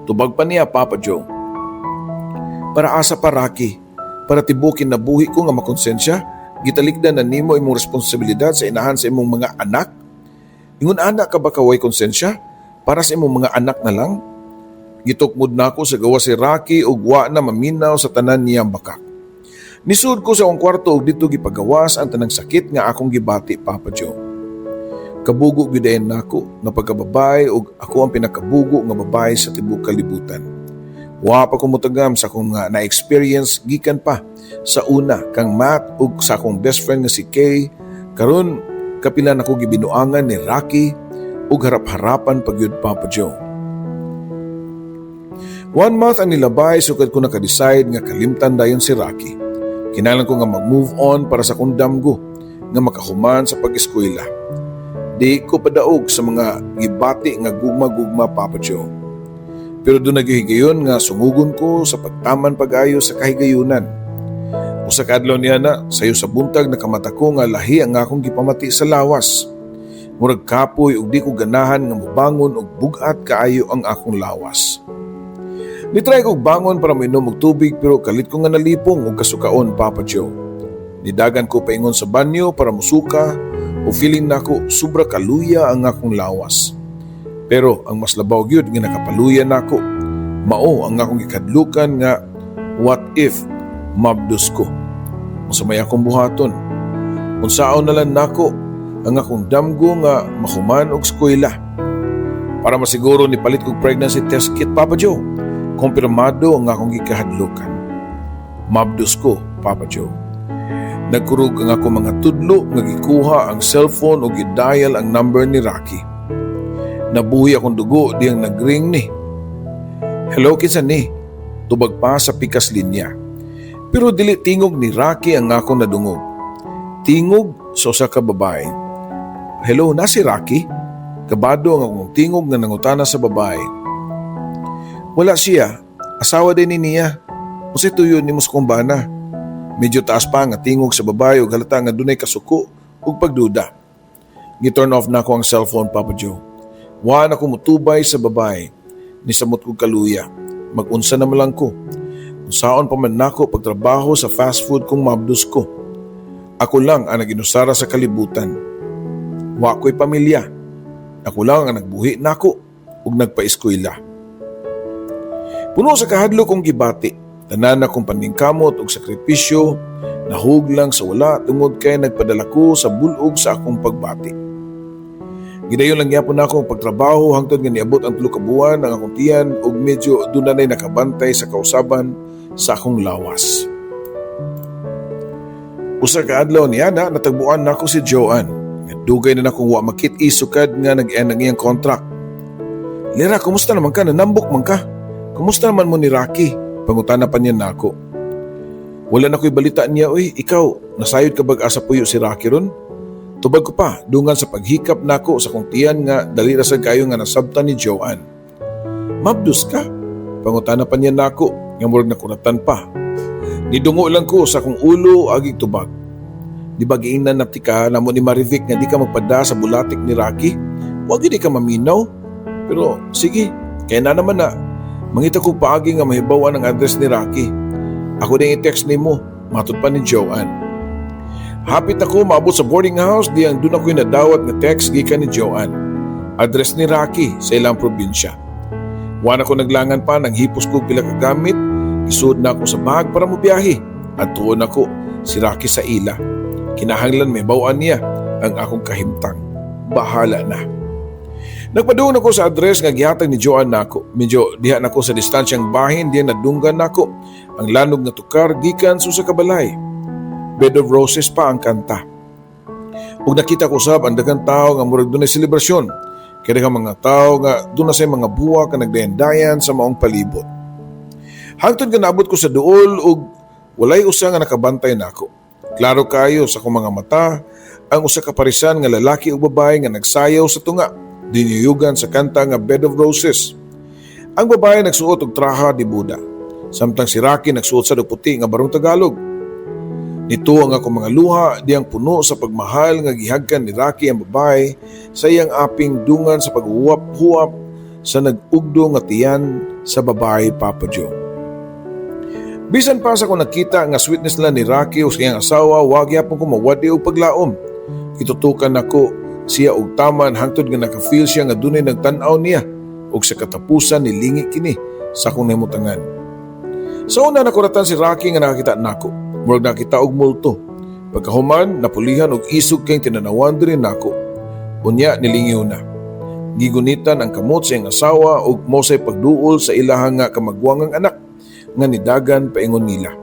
Tubag pa niya, Papa Joe. "Para asa pa, Rocky? Para tibuok kinabuhi ko nga makonsensya? Gitalikdan na nimo imong responsibilidad sa inahan sa imong mga anak? Ingon ana ka ba kaway konsensya? Para sa imong mga anak na lang?" Gitukmod nako sa gawa si Rocky ug wa na maminaw sa tanan niyang bakak. Nisud ko sa akong kwarto ug didto gipagawas ang tanang sakit nga akong gibati, Papa Joe. Kabugo gyud nako nga pagkababae ug ako ang pinakabugo nga babae sa tibuok kalibutan. Wa pa ko mutagam sa akong nga na-experience gikan pa sa una kang Matt ug sa akong best friend nga si Kay. Karon kapila nako gibinuangan ni Rocky ug harap-harapan pa gyud, Papa Joe. One month ang nilabay sukad ko naka-decide nga kalimtan dayon si Rocky. Kinahanglan ko nga mag-move on para sa akong damgo nga makahuman sa pag-eskwela. Di ko padaog sa mga gibati nga gugma-gugma, Papa Joe. Pero duna higayon nga sungugon ko sa pagtaman pag-ayo sa kahigayunan. Usa ka adlaw niya na, sayo sa buntag, nakamata ko nga lahi ang akong gipamati sa lawas. Murag kapoy ug di ko ganahan nga mobangon ug bugat kaayo ang akong lawas. Nitry kog bangon para mainom og tubig pero kalit ko nga nalipong og kasukaon, Papa Joe. Nidagan ko paingon sa banyo para musuka o feeling nako sobra kaluya ang akong lawas. Pero ang mas labaw gyud nga nakapaluya nako, mao ang akong gikadlukan nga what if mabdos ko? Unsa may akong buhaton? Unsaon na lang nako ang akong damgo nga mahuman og eskwela? Para masiguro, nipalit kog pregnancy test kit, Papa Joe. Kumpirmado ang akong gikahadlukan. Mabdos ko, Papa Joe. Nagkurog ang ako mga tudlo nga gikuha ang cellphone o gidial ang number ni Rocky. Nabuhi akong dugo diyang nagring ni. "Hello, kinsa ni?" Tubag pa sa pikas linya. Pero dili tingog ni Rocky ang akong nadungog. Tingog sa usa ka babae. "Hello, na si Rocky?" Kabado ang akong tingog nga nangutana sa babae. "Wala siya. Asawa din ni niya. Unsay tuyo nimo sa akong bana?" Medyo taas pa nga tingog sa babae ug halata nga dunay kasuko ug pagduda. Gi-turn off nako ang cellphone, Papa Joe. Wa na ko mutubay sa babae. Nisamot kog kaluya. Mag-unsa na man lang ko. Unsaon pa man nako pagtrabaho sa fast food kung mabdos ko? Ako lang ang naginusara sa kalibutan. Wa ko'y pamilya. Ako lang ang nagbuhi nako ug nagpa-eskwela. Puno sa kahadlok kong gibati. Tanan akong paningkamot ug sakripisyo nahuglang sa wala tungod kay nagpadala ko sa bulog sa akong pagbati. Gidayon lang gyapon nako ang pagtrabaho hangtod nga niabot ang 3 ka buwan ang akong tiyan ug medyo dunay nakabantay sa kausaban sa akong lawas. Usa ka adlaw niya na natagbuan nako si Joanne. Nga dugay na nakong wa makit-i sukad nga nag-end ang iyang contract. "Lera, kumusta naman ka? Nanambok man ka? Kumusta naman mo ni Rocky?" Pangutana pa niya nako. "Wala na ko'y balita niya, uy. Ikaw, nasayod ka bag asa puyo si Rocky ron?" Tubag ko pa, dungan sa paghikap nako sa kong tiyan nga dali ra sad kayo nga nasabtan ni Joanne. "Mabdos ka?" Pangutana pa niya nako, nga murag nakuratan pa. Nidungo lang ko sa akong ulo agig tubag. "Di ba giingnan na tika namo ni Marivic nga di ka magpada sa bulatik ni Rocky? Wag di ka maminaw. Pero sige, kaya na naman na. Mangita ko paagi nga mahibawan ang address ni Rocky. Ako din i-text nimo," matod pa ni Joanne. Hapit ako maabot sa boarding house diyang doon ako'y nadawat nga text gikan ni Joanne. Address ni Rocky sa ilang probinsya. Wa na ko naglangan pa, nang hipos ko pila ka gamit, isuod na ako sa bag para mobiyahe. At tuon ako si Rocky sa ila. Kinahanglan mahibaw-an niya ang akong kahimtang. Bahala na. Nagpadung ako sa address nga gihatag ni Joanne nako. Medyo diha nako sa distansyang bahin diyan nadunggan nako ang lanog nga tukar gikan sa usa ka balay. Bed of Roses pa ang kanta. Ug nakita ko sab ang daghang tao nga murag dunay selebrasyon. Kaya daghang mga tao nga duna say mga buwak nga nagdayan-dayan sa maong palibot. Hangtod nga naabot ko sa duol ug walay usa nga nakabantay nako. Klaro kayo sa akong mga mata ang usa ka parisan nga lalaki ug babae nga nagsayaw sa tunga, dinuyugan sa kanta nga Bed of Roses. Ang babae nagsuot og traha de Buda, samtang si Rocky nagsuot sa puti nga barong Tagalog. Nito ang akong mga luha diyang puno sa pagmahal nga gihagkan ni Rocky ang babae sa iyang aping dungan sa paghuwap-huwap sa nag-ugdo nga tiyan sa babae, Papa Joe. Bisan pa sa kung nakita nga sweetness nila ni Rocky o sa iyang asawa, wag gyapon ko mawadi og paglaom. Gitutukan nako siya og taman hangtod nga naka-feel siya nga dunay nagtan-aw niya ug sa katapusan nilingi kini sa akong nahimutangan. Sa una, nakuratan si Rocky nga nakakita nako. Murag nakita og multo. Pagkahuman, napulihan og isog kay tinanawan diri nako. Unya nilingiw na. Gigunitan ang kamot sa iyang asawa ug mosay pagduol sa ilahang nga kamagwangang anak nga nidagan paingon nila.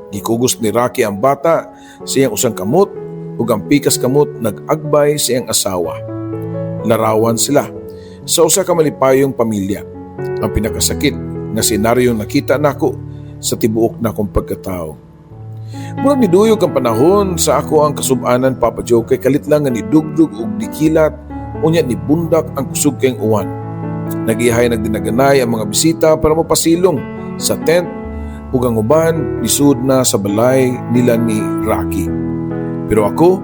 Gikugos ni Rocky ang bata sa iyang usang kamot ug ang pikas kamot nag-agbay sa iyang asawa. Larawan sila sa usa ka malipayong pamilya. Ang pinakasakit nga senaryo nakita nako sa tibuok nakong pagkatao. Murag niduyog ang panahon sa ako ang kasubanan, Papa Joe, kay kalit lang nga nidugdug og dikilat, unya nibundak ang kusog kayong uwan. Nagihay nagdinaganay ang mga bisita para mapasilong sa tent ug ang uban nisud na sa balay nila ni Rocky. Pero ako,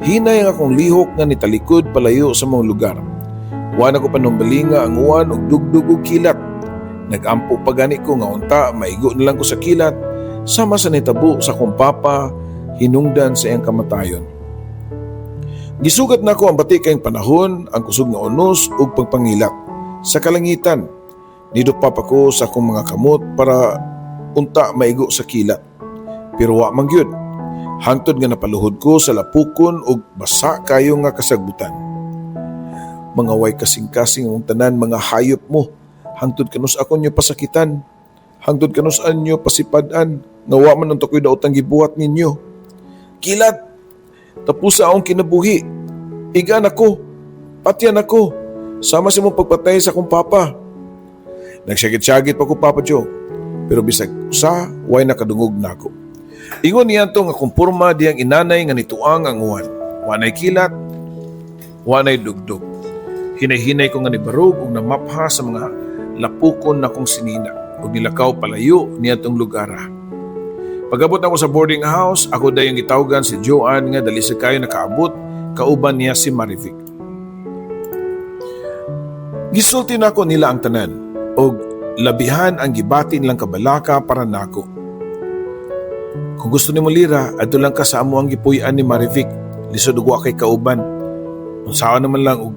hinay ang akong lihok nga nitalikod palayo sa mga lugar. Wa na ko panumbalinga ang uwan ug dugdug og kilat. Nagampo pa gani ko nga unta maigo na lang ko sa kilat sama sa nitabo sa akong papa hinungdan sa iyang kamatayon. Gisugat nako ang bati kayong panahon, ang kusog nga unos ug pagpangilak sa kalangitan. Nidupap ako sa akong mga kamot para unta maigo sa kilat. Pero wa man gyud. Hangtod nga napaluhod ko sa lapukon ug basa kayo nga kasagbutan. Mga way kasing-kasing ang tanan, mga hayop mo. Hangtod kanus ako nyo pasakitan. Hangtod kanus anyo pasipad-an. Nga wa man unta ko'y daotang gibuhat ninyo. Kilat! Tapos sa akong kinabuhi. Igan ako. Patyan ako. Sama sa mong pagpatay sa akong papa. Nagsyagit-syagit pa ko, Papa Joe. Pero bisag usa, way nakadungog nako. Ingon niya to nga kumpurma diyang inanay nga nituang ang uwan. Wanay kilat, wanay dugdug. Hinay-hinay ko nga nibarog ug namapha sa mga lapukon na kong sinina ug nilakaw palayo niadtong lugar. Pagabot ako sa boarding house, ako dayong gitawgan si Joanne nga dali sa kayo nakaabot, kauban niya si Marivic. Gisulti nako nila ang tanan og labihan ang gibati nilang kabalaka para nako. Kung gusto nimo, Lira, adto lang ka sa amo ang gipuy-an ni Marivic. Lisod ug wa kay kauban. Unsaon naman lang og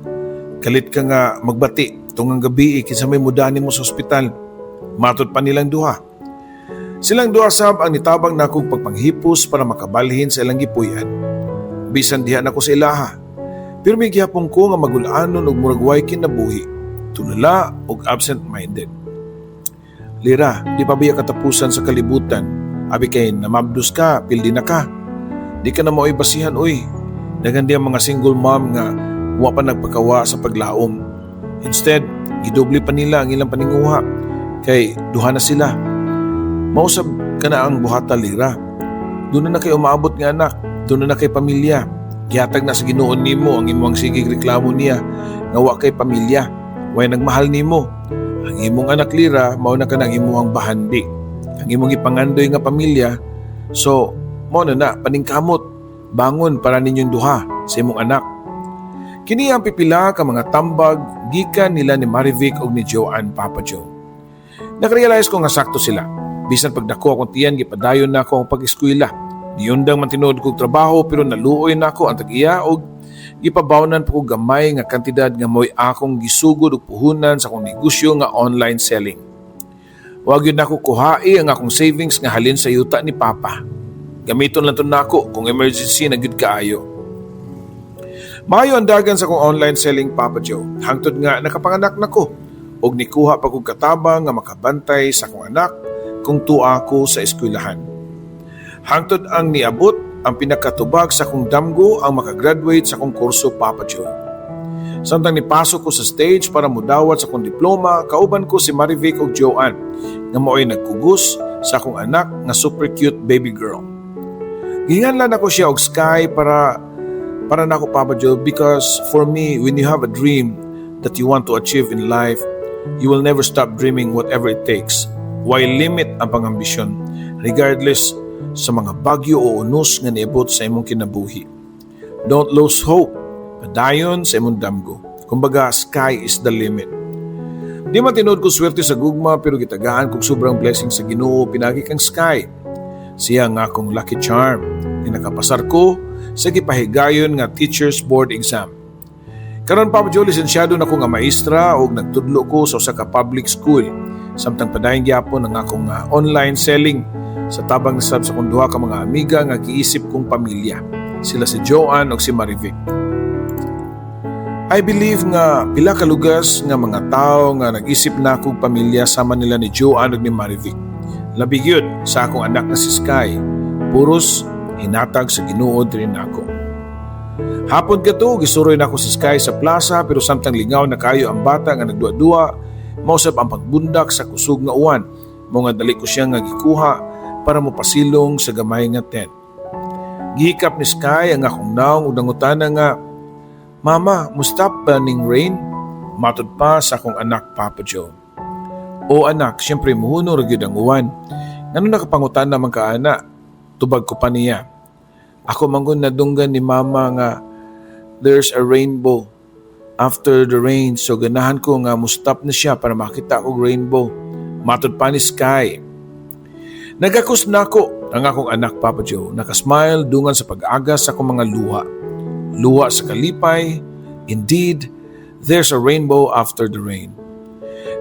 kalit ka nga magbati tungang gabi, kinsa may mudani mo sa ospital. Matod pa nilang duha. Silang duha sab ang nitabang nakong pagpanghipos para makabalhin sa ilang gipuy-an. Bisan diha nako sa ilaha. Pero may gihapon ko nga magulanon og murag way kinabuhi. Tulala og absent-minded. Lira, di pa biya katapusan sa kalibutan? Abi kay namabdos ka, pildi na ka. Di ka na mao'y basihan, uy. Daghan diha mga single mom nga wa pa nagpakawa sa paglaom. Instead, gidoble pa nila ang ilang paninguha kay duha na sila. Mausab ka na ang buhata, Lira. Doon na na kay umaabot nga anak, doon na na kay pamilya. Gihatag na sa Ginoo nimo ang imong sigig reklamo niya nga wa kay pamilya. Way nagmahal nimo. Ang imong anak, Lira, mao na kanang imong bahandi. Ang imong ipangandoy nga pamilya. So, mao na na paningkamot. Bangon para ninyong duha sa imong anak. Kini ang pipila ka mga tambag gikan nila ni Marivic og ni Joanne, Papa Joe. Nakarealize ko nga sakto sila. Bisan pagdako akong tiyan, gipadayon na ako ang pag-eskwela. Niundang man tinuod kog trabaho pero naluoy na ako ang tag-iya og gipabawnan pa ko gamay nga kantidad nga mo'y akong gisugod og puhunan sa akong negosyo nga online selling. Wa gyud nako kuhai ang akong savings nga halin sa yuta ni Papa. Gamiton lang to nako kung emergency na gyud kaayo. Maayo ang dagan sa akong online selling, Papa Joe. Hangtod nga nakapanganak na ko og nikuha pa kog katabang nga makabantay sa akong anak kung tuwa ko sa eskwelahan. Hangtod ang niabot ang pinakatubag sa akong damgo, ang makagraduate sa akong kurso, Papa Joe. Samtang nipasok ko sa stage para mudawat sa akong diploma, kauban ko si Marivic ug Joanne nga mao'y nagkugos sa akong anak nga super cute baby girl. Ginganlan ako siya og Sky para nako, Papa Joe, because for me, when you have a dream that you want to achieve in life, you will never stop dreaming whatever it takes. Way limit ang pangambisyon regardless sa mga bagyo o unos nga niabot sa imong kinabuhi. Don't lose hope. Padayon sa imong damgo. Kumbaga, sky is the limit. Di man tinuod ko swerte sa gugma pero gitagaan kog sobrang blessing sa Ginoo pinagi kang Sky. Siya nga akong lucky charm. Nga nakapasar ko sa gipahigayon nga teacher's board exam. Karon, Papa Joe, lisensyado na ko nga maestra og nagtudlo ko sa usa ka public school. Samtang padayon gyapon ang akong online selling Sa tabang nasab sa akong duha ka mga amiga nga giisip kong pamilya. Sila si Joanne ug si Marivic. I believe nga pila ka lugas nga mga tao nga nag-isip na akong pamilya sama nila ni Joanne ug ni Marivic. Labi gyud sa akong anak na si Sky. Puros hinatag sa Ginoo diri nako. Hapon kato, gisuroy nako si Sky sa plaza, pero samtang lingaw na kayo ang bata nga nagduwa-duwa, mausab ang pagbundak sa kusog nga uwan. Mao nga dali ko siya nga gikuha para mopasilong sa gamay nga tent. Gihikap ni Sky ang akong naong ug nangutana nga, "Mama, mustop ba ning rain?" Matod pa sa akong anak, Papa Joe. "O anak, siyempre muhunong ra gyud ang uwan. Ngano nakapangutan naman ka ana?" Tubag ko pa niya. "Ako mangun nadunggan ni Mama nga there's a rainbow after the rain, so ganahan ko nga mustop na siya para makita og rainbow." Matod pa ni Sky. Nagakos nako ang akong anak, Papa Joe. Nakasmile dungan sa pag-agas sa akong mga luha. Luha sa kalipay. Indeed, there's a rainbow after the rain.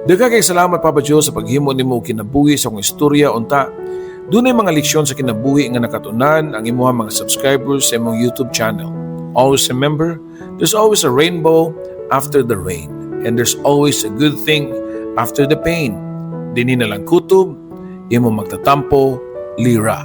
Daghan kay salamat, Papa Joe, sa paghimo nimo og kinabuhi sa akong istorya. Unta dunay mga leksyon sa kinabuhi nga nakatunan ang imuha mga subscribers sa imong YouTube channel. Always remember, there's always a rainbow after the rain and there's always a good thing after the pain. Dinhi na lang kutob, imo magtatampo, Lira.